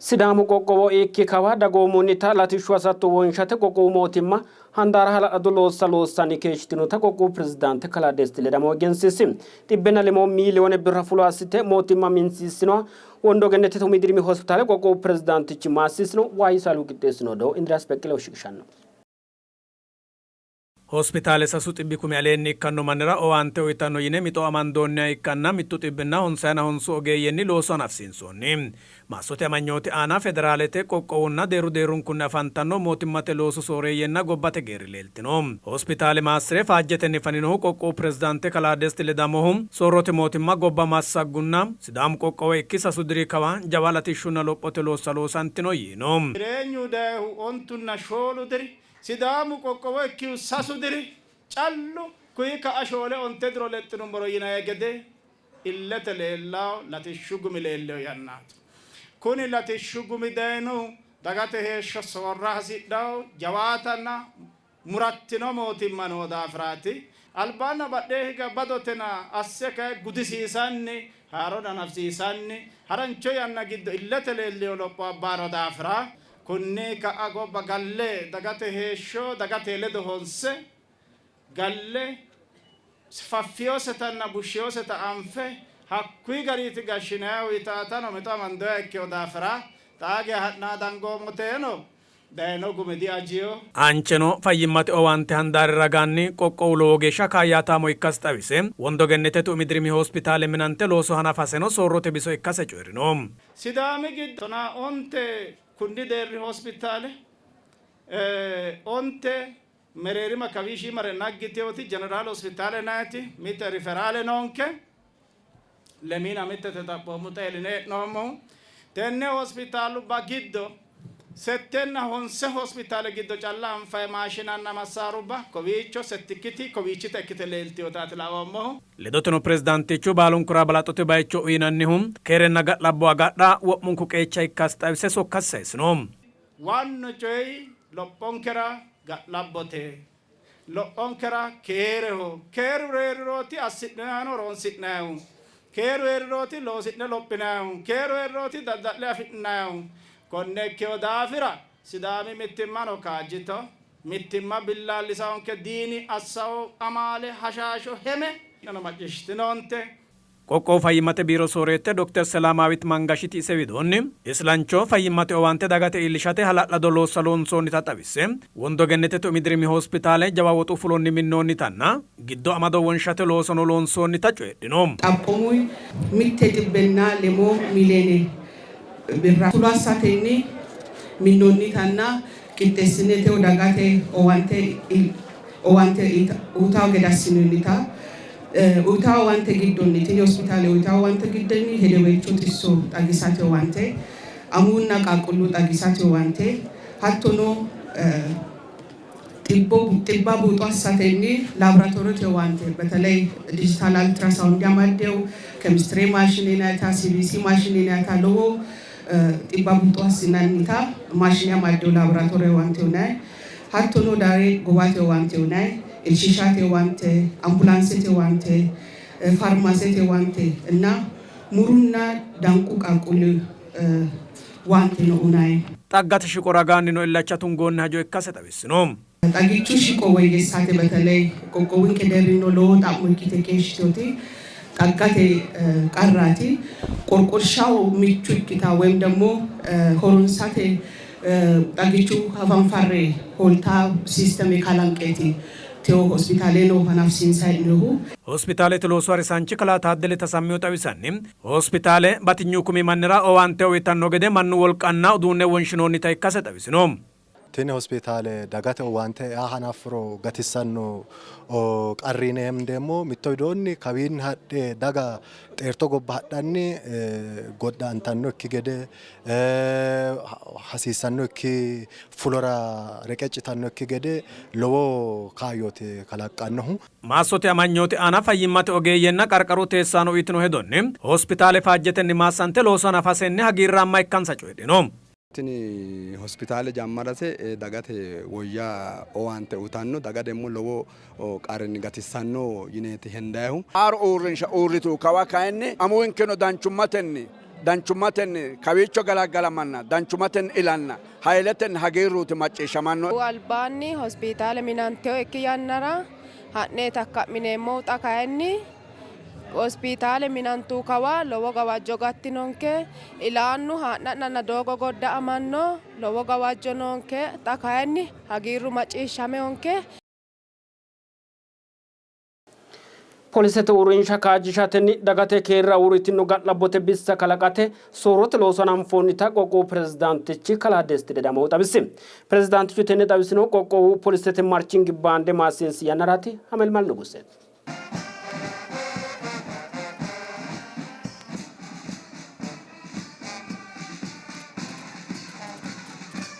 Sidaamu qoqqowo ikki kawa dagoomunnita latishshu hasatto wonshate qoqqowu mootimma handaara hala'lado loossa loossanni keeshshitinota qoqqowu pirezidaante kalaa Desti Ledamo egensiisi. 105 miiliyoone birra fulo assite mootimma minsiissinoha Wondo Gennetete umi dirimi hospitaale qoqqowu pirezidaantichi maassiisino. Waayi Saalu qixxeessino odoo Indiriyaas Beqqelehu shiqishanno. Hospitaale 300 kumi aleenni ikkanno mannira owaante uyitanno yine mixo amandoonniha ikkanna 195 ogeeyyenni looso hanafisiinsoonni. Maassote amanyooti aana federaalete, qoqqowunna deerru deerrunkunni afantanno mootimmate loosu sooreeyyenna gobbate geerri leeltino. Hospitaale maassi're faajjetenni faninohu qoqqowu pirezidaante kalaa Desti Ledamohu, soorrote mootimma gobba massaggunna Sidaamu qoqqowo ikki 3 diri kawa jawa latishshunna lophote loossa loosantino yiino. Jireenyu dayihu ontunna shoolu diri, Sidaamu qoqqowo ikkihu 3 diri callu kuyi ka'a shoole onte diro lexxinummoro yinanni gede illete leellawo latishshu gumi leellino yannaati. Kuni latishshu gumi dayinohu dagate heeshsho soorra hasidhawo jawaatanna murattino mootimma noo daafiraati. Albaanna badhee higa badotena asse kayi gudisiisanni haarona nafsiisanni harancho yanna giddo illete leellino lopho abbaano daafira kunni ka'a gobba galle dagate heeshsho dagate ledo honse galle faffiyosetanna bushshiyoseta anfe hakkuyi gariiti gashshinayihu yitaatano mixo amandoya ikkeyo daafira xaage ha'naa dangoomoteeno dayino gumi diajiyo. Aancheno fayyimmate owaante handaari ragaanni qoqqowu lowo geeshsha kaayyaataamo ikkasi xawise, Wondo Gennetete umi dirimi hospitaale minante looso hanafaseno soorrote biso ikkase coyi'rino. Sidaami giddo 15 kunni deerri hospitaale, 9 mereerima kawiishi mare naggiteoti jeneraal hospitaale nayti, mite riferaale noonke, lemiina mittete xaphoomu xeeline hee'noommohu. Tenne hospitaalubba giddo 8 honse hospitaale giddo calla anfayi maashinanna massaarubba kowiicho settikkiti kowiichita ikkite leeltiyotaati laoommohu. Ledoteno pirezidaantichu baalunkura balaxote bayicho uyinannihu keerenna ga'labbo agadha wo'munku qeecha ikkasi xawise sokkasi sayisino. Waannu coyi lophonkera ga'labbote, lophonkera keereho. Keeru heerirooti assi'nayihuno horonsi'nayihu, keeru heerirooti loosi'ne lophinayihu, keeru heerirooti dadda'le afi'nayihu. Konne ikkeyo daafira Sidaami mittimmano kaajjito, mittimma billaallisawonke diini assawo amaale hashaasho heme macciishshitinoonte. Qoqqowu fayyimmate biiro sooreette Dr. Selaamaawit Mangashiti ise widoonni islancho fayyimmate owaante dagate iillishate hala'lado loossa loonsoonnita xawisse, Wondo Gennetete umi dirimi hospitaale jawa woxu fulonni minnoonnitanna giddo amado wonshate loosono loonsoonnita coyidhino. Xaphoomu 106 miiliyoone birra fulo assatenni minnoonnitanna qixxeessinete dagate owaante uyitawo gede assinoonnita, uyitawo owaante giddonni tini hospitaale uyitawo owaante giddonni hedeweelcho xisso xagisate owaante, amuwunna qaaqquullu xagisate owaante, hattono xibba buuxo assatenni laaboratorete owaante በተለይ digital ultrasound ያማደው ኬሚስትሪ maashineenata CBC maashineenata lowo xibba buuxo assinannita maashine amaddeo laaboraatoore owaante uyinanni, hattono dare gobate owaante uyinanni, ilshiishate owaante, ambulaansete owaante, faarmaasete owaante እና murunna danqu qaaqquulli owaante no uyinanni. Xaggate shiqo ragaannino illacha tungoonni hajo ikkase xawissino. Xagichu shiqo woyyeessate በተለይ qoqqowinke deerrino lowo xa'mo ikkite keeshshiteoti xaggate qarraati. Qorqorshaho michu ikkita ወይም ደግሞ horonsate xagichu hafanfarre hooltaa siisteme kalanqeeti teo hospitaaleno hanafisiinsayi hee'noonnihu. Hospitaalete loosu harisaanchi kalaa Taaddele Tasammihu xawisanni, hospitaale batinyu kumi mannira owaante uyitanno gede mannu wolqanna uduunne wonshinoonnita ikkase xawisino. Tini hospitaale dagate owaante aa hanaffuro gatissanno qarri yineemmo mitto widoonni kawiinni hadhe daga xeerto gobba hadhanni goda'antannokki gede, hasiissannokki fulora reqeccitannokki gede lowo kaayyooti kalaqqannohu. Maassote amanyooti aana fayyimmate ogeeyyenna qarqaru teessaano uyitino hedonni hospitaale faajjetenni maassante looso hanafasenni hagiirraamma ikkansa coyidhino. Tini hospitaale jammarase dagate woyya owaante uyitanno, daga demmo lowo qarrinni gatissanno yineeti hendayihu. Haaro uurrinsha uurritu kawa kayinni amuwinkeno danchummatenni Danchummatenni kawiicho galaggalamanna danchummatenni ilanna hayiletenni hagiirruuti macciishshamanno. Albaanni hospitaale minantinoikki yannara ha'ne takka'mineemmohu xa kayinni hospitaale minantu kawa lowo gawajjo gattinonke. Ilaannu haa'na'nanna doogo godda'amanno lowo gawajjo noonke. Xa kayinni hagiirru macciishshameonke. Polisete uurrinsha kaajjishatenni dagate keerira uurritino ga'labbote bissa kalaqate soorrote looso hananfoonnita qoqqowu pirezidaantichi kalaa Desti Ledamohu xawisi. Pirezidaantichu tenne xawisinohu qoqqowu polisete marching baande maassiinsi yannaraati. Hamelmal Nuguse.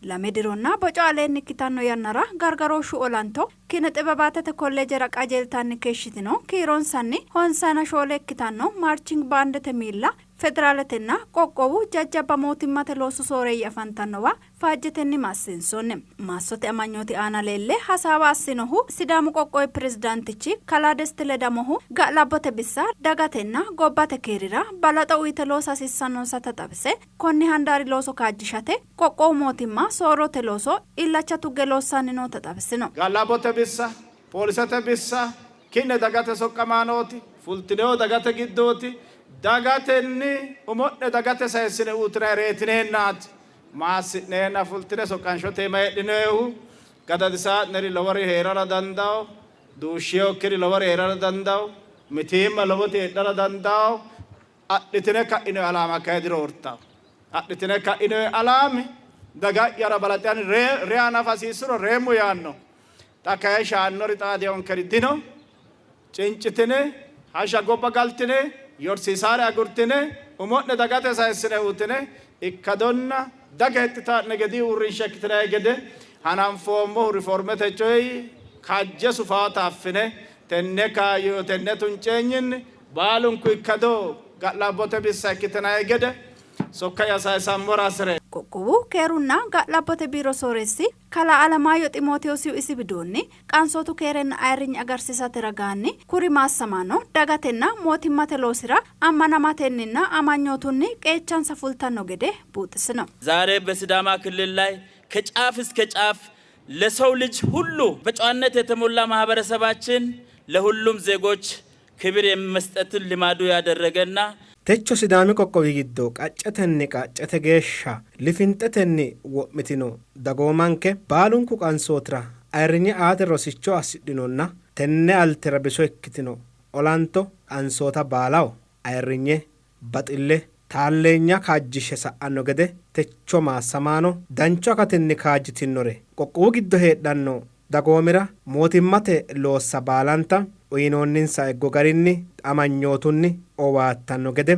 Lame dironna boco aleenni ikkitanno yannara gargarooshshu olanto Kine xibabaatete kolleejera qajeeltanni keeshshitino kiironsanni honsayina shoole ikkitanno maarching baandete miilla federaaletenna qoqqowu jajjabba mootimmate loosu sooreeyye afantannowa faajjetenni maassiinsoonni. Maassote amanyooti aana leelle hasaawa assinohu Sidaamu qoqqowi pirezidaantichi kalaa Desti Ledamohu ga'labbote bissa dagatenna gobbate keerira balaxo uyte loosa hasiissannonsata xawise, konni handaari looso kaajjishate qoqqowu mootimma soorrote looso illacha tugge loossanni noota xawisino. Ga'labbote bissa, poolisete bissa, ki'ne dagate soqqamaanooti, fultinohu dagate giddooti, dagatenni umo'ne dagate sayissine uytinanni reyitineennaati, maassi'neenna fultine soqqanshote iima heedhinoonnihu, gadadisaa'neri lowori hee'rara dandaanno, duushshinokkiri lowori hee'rara dandaanno, mitiimma lowoti heedhara dandaanno, adhitine ka'inoonni alaama kayi diroortanno. Adhitine ka'inoonni alaami daga'yara balaxe ani reya nafa hasiissuro reemmo yaanno. Xa kayi shaannori xaadinonkeri dino. Cincitine hashsha gobba galtine yorsiisaare agurtine umo'ne dagate sayissine uytine ikkadonna daga hexxitaa'ne gedii uurrinsha ikkitinanni gede hananfoommohu riformete coyi kaajje sufaata affine tenne kaayyo tenne tunceenyinni baalunku ikkado ga'labbote bissa ikkitinanni gede sokka'ya sayisammora hasi'reemmo. Qoqqowu keerunna ga'labbote biiro sooreessi kalaa Alamaayyo Ximootewoosihu isi widoonni, qansootu keerenna ayirrinye agarsiisate ragaanni kuri maassamaano dagatenna mootimmate loosira ammanamatenninna amanyootunni qeechansa fultanno gede buuxisino. ዛሬ በሲዳማ ክልል ላይ ከጫፍ እስከ ጫፍ ለሰው ልጅ ሁሉ በጨዋነት የተሞላ ማህበረሰባችን ለሁሉም ዜጎች ክብር የመስጠትን ልማዱ ያደረገና Techo Sidaami qoqqowi giddo qaccetenni qaccete geeshsha lifinxetenni wo'mitino dagoomanke baalunku qansootira ayirrinye aate rosicho assidhinonna tenne altera biso ikkitino olanto qansoota baalaho ayirrinye, baxille, taalleenya kaajjishshe sa'anno gede techo maassamaano danchu akatinni kaajjitinnore qoqqowu giddo heedhanno dagoomira mootimmate loossa baalanta uyinoonninsa eeggo garinni amanyootunni owaattanno gede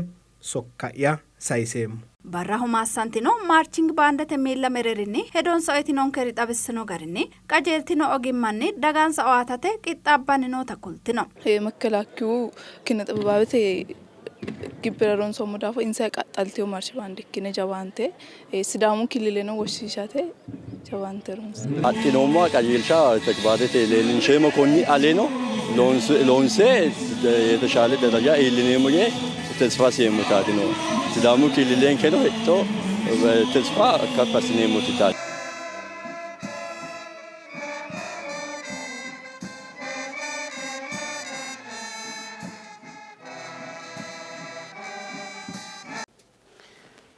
sokka'ya sayiseemmo. Barraho maassantino maarching baandete miilla mereerinni hedonsa uyitinonkeri xawissino garinni qajeeltino ogimmanni dagansa owaatate qixxaabbanni noota kultino. Makkalaakkiyu kine xibabaawete gibbira ronsoommo daafo insa qaxxaltino maarshi baande ikkine jawaante Sidaamu killileno woshshiishate jawaante ronse. Adhinoommoha qajeelsha tegibaarete leellinsheemmo konni aleno loonse የተሻለ ደረጃ iillineemmo yee ተስፋ aseemmotaati no Sidaamu killilenkeno hexxo ተስፋ ከፍ assineemmoti taati.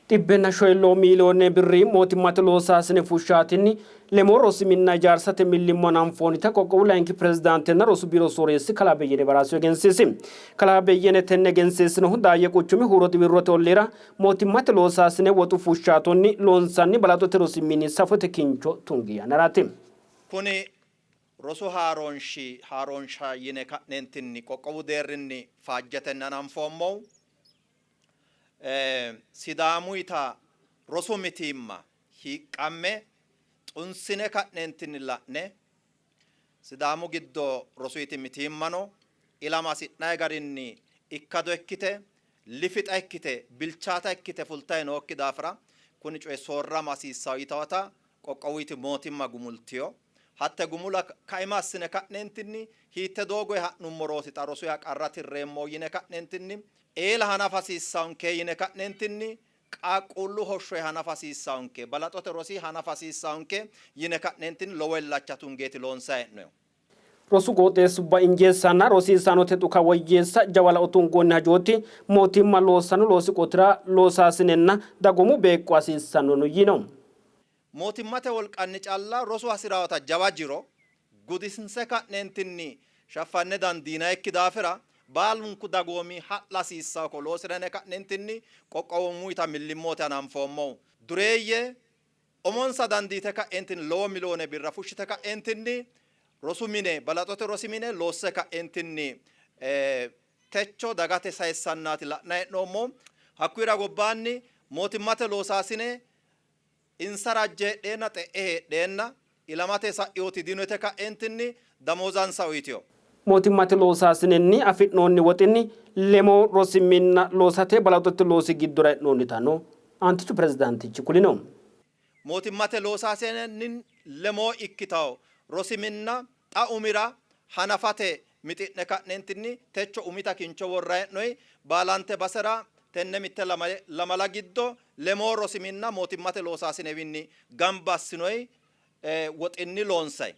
Xibbenna shoyilloo miiliyoone birri mootimmate loosaasine fushshaatinni lemoo rosi minna ijaarsate millimmo hananfoonnita qoqqowu layinki pirezidaantenna rosu biiro sooreessi kalaa Beyyene Baraasiyo egensiisi. Kalaa Beyyene tenne egensiisinohu Daayye quchumi huuro xiwirrote olliira mootimmate loosaasine woxu fushshaatonni loonsanni balaxote rosi mini safote kincho tungi yannaraati. Kuni rosu haaroonshi haaroonsha yine ka'neentinni qoqqowu deerrinni faajjetenni hananfoommohu Sidaamuyita rosu mitiimma hiiqqamme xunsine ka'neentinni la'ne Sidaamu giddo rosuyiti mitiimmano ilama hasi'nanni garinni ikkado ikkite lifixa ikkite bilchaata ikkite fultayi nookki daafira kuni coyi soorrama hasiissawo yitawota qoqqowuyiti mootimma gumultiyo. Hatte gumula kaima assine ka'neentinni hiitte doogoyi ha'nummorooti xa rosuya qarra tirreemmo yine ka'neentinni Eela hanafa hasiissaanke yine ka'neentinni qaaqquullu hoshshoye hanafa hasiissaanke, balaxote rosi hanafa hasiissaanke yine ka'neentinni lowo illacha tungeeti loonsayi hee'noyihu. Rosu qooxeessubba injeessanna rosiisaanote dhuka woyyeessa jawa lao tungoonni hajooti. Mootimma loossanno loosi qotira loosaasinenna dagoomu beeqqo hasiissannono yiino. Mootimmate wolqanni calla rosu hasi'rawota jawa jiro gudisnse ka'neentinni shaffanne dandiinayikki daafira baalunku dagoomi ha'la hasiissanno ko loosira yine ka'neentinni qoqqowummuyta millimmooti hananfoommohu. Dureeyye umonsa dandiite ka'eentinni lowo miliyoone birra fushshite ka'eentinni rosu mine balaxote rosi mine loosse ka'eentinni techo dagate sayissannaati la'nanni hee'noommohu. Hakkuyira gobbaanni mootimmate loosaasine insa rajje heedheenna xe'e heedheenna ilamate sa'inooti dino yite ka'eentinni damoozansa uyitino. Mootimmate loosaasinenni afi'noonni woxinni lemoo rosi minna loosate balaxote loosi giddora e'noonnitano aantichu pirezidaantichi kulino. Mootimmate loosaasinenni lemoo ikkitanno rosi minna xa umira hanafate mixi'ne ka'neentinni techo umita kincho worranni hee'noonni. Baalante basera tenne mitte lamala giddo lemoo rosi minna mootimmate loosaasinewinni gamba assinoyi woxinni loonsay.